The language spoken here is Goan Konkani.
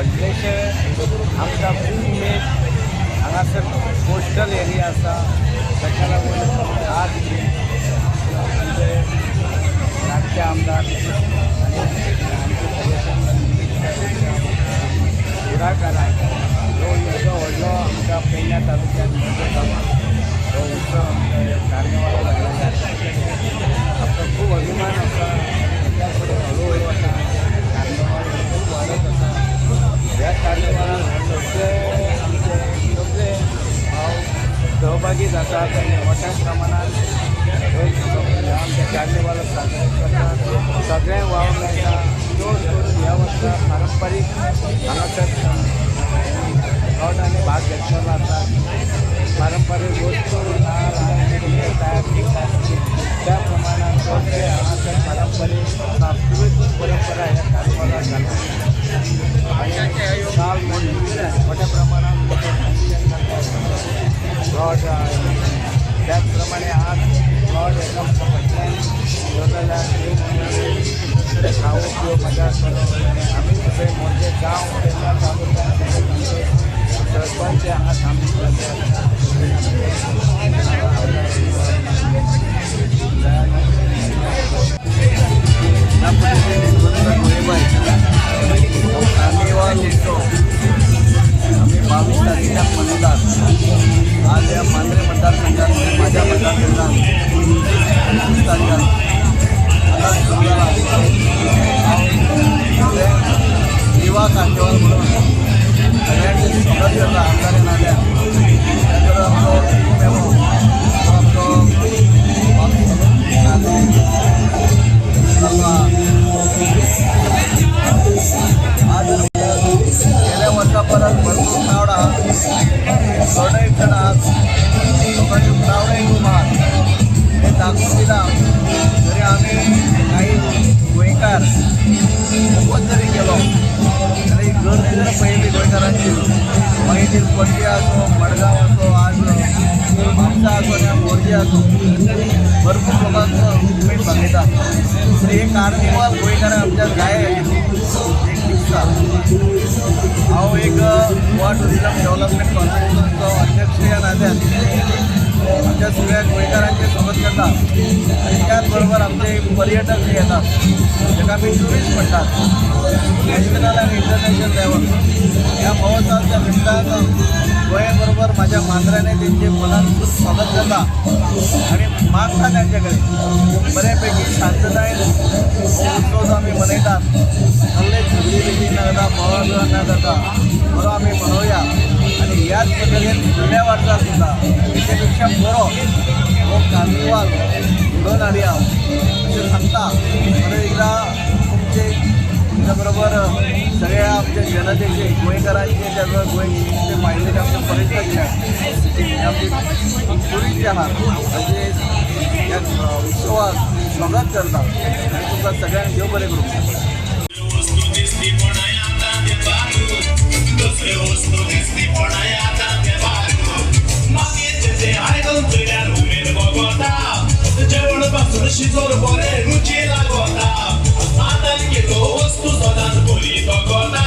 व्हडलेशे आमकां खूब उमेद. हांगासर कोस्टल एरिया आसा, ताका लागून आज आमचे लाडके आमदार आनी आमचे सगळे फुडाकारान हो येदो व्हडलो आमकां पेडण्या तालुक्यांत मोठो गांवांत हो उत्सव, आमच्या कार्निवाल जाल्लो आसा. आमकां खूब अभिमान आसा. ह्या फुडें हळू हळू आतां कार्निवाल खूब वाडत आसा. ह्या कार्निवालान सगळे आमचे सगळे भाव सहभागी जातात आनी मोठ्या प्रमाणात आमच्या कार्निवाल साजरे करतात. सगळ्यांक वाव मेळटा. चड करून ह्या वर्सा पारंपारीक हांगासर प्लॉटांनी भाग घेतलेलो आसा. पारंपारीक वस्तू तयार करतात, त्या प्रमाणात चडशे हांगासर पारंपारीक सांस्कृतीक परंपरा ह्या कार्निवालाक घालून आनी काल मोठ्या प्रमाणात मोठें फंक्शन जाता प्लॉट. त्याच प्रमाणे आज प्लॉट एका फाटल्यान जाल्यार खावो पियो, मजा करो. आमी थंय मोडचे गांव पेडण्या तालुक्यात आमचे सरपंच हांगा सामील जाल्ले आसा. कार्निवाल उत्सव आम्ही 22 तारखेच्यान मनयतात. आज ह्या मांद्रे मतदारसंघात, म्हणजे माझ्या मतदारसंघात 25 तारखान आतां सुरू जाला. हांव युवा कार्निवाल म्हणून सगळ्यांचे स्वागत करता. आमदार नाल्यान त्याच आमचो मेमो, तो आमचो चालू आहा. आज गेल्या वर्सा परस भरपूर क्रावड आहा. चडय चड आज लोकांची क्रावडय खूब आहा. हें दाखोवन दिलां, तरी आमी काही गोंयकार मुफत जरी गेलो जाल्यार ही गर्दी जर पळयली गोंयकारांची, मागीर ती पणजे आसूं, मडगांव आसूं, आज म्हापसा आसूं आनी मोरजे आसूं, भरपूर लोकांक उमेद भागयता. तरी हे कार्निवाल गोंयकारांक आमच्या जाय एक दिसता. हांव एक गोवा टुरिझम डेव्हलपमेंट कॉर्पोरेशनचो अध्यक्ष ह्या नात्यान आमच्या सगळ्या गोंयकारांचें स्वागत करता आनी त्याच बरोबर आमचे पर्यटक जे येतात, जाका आमी ट्युरिस्ट म्हणटात, नॅशनल आनी इंटरनॅशनल लेवल, ह्या महोत्सवाच्या निमतान गोंया बरोबर माझ्या मांद्र्याने त्यांचे मनात खूब स्वागत करता आणि मागता त्यांचे कडेन बऱ्यापैकी शांततायेन हो उत्सव जो आमी मनयतात, कसलेच झगडी बिगडी ना जाता, बोवाळ ना जाता, बरो आमी मनोवया. आनी ह्याच पद्दतीन फुडल्या वर्सा सुद्दां हेचे पेक्षा बरो हो कार्निवाल घडोवन हाडया अशें सांगता. परत एकदां तुमचे तुमच्या बरोबर सगळ्या आमच्या जनतेचे, गोंयकारांचे, त्या गोंयचे भायले आमचे पर्यटक जे आहात, आमचे टुरिस्ट जे आहात, तांचे ह्या उत्सवाक स्वागत करता आनी तुमकां सगळ्यांक देव बरें करूं. वस्तू दिसली पणाय आतां देवाक, दुसऱ्यो वस्तू दिसली पणाय आतां देवाक. मागीर तें आयदन चोयल्यार उमेद भोगता, जेवण पासून शिजोवन बरें रुची लागता. आतां केलो वस्तू सदांच बरी तगता.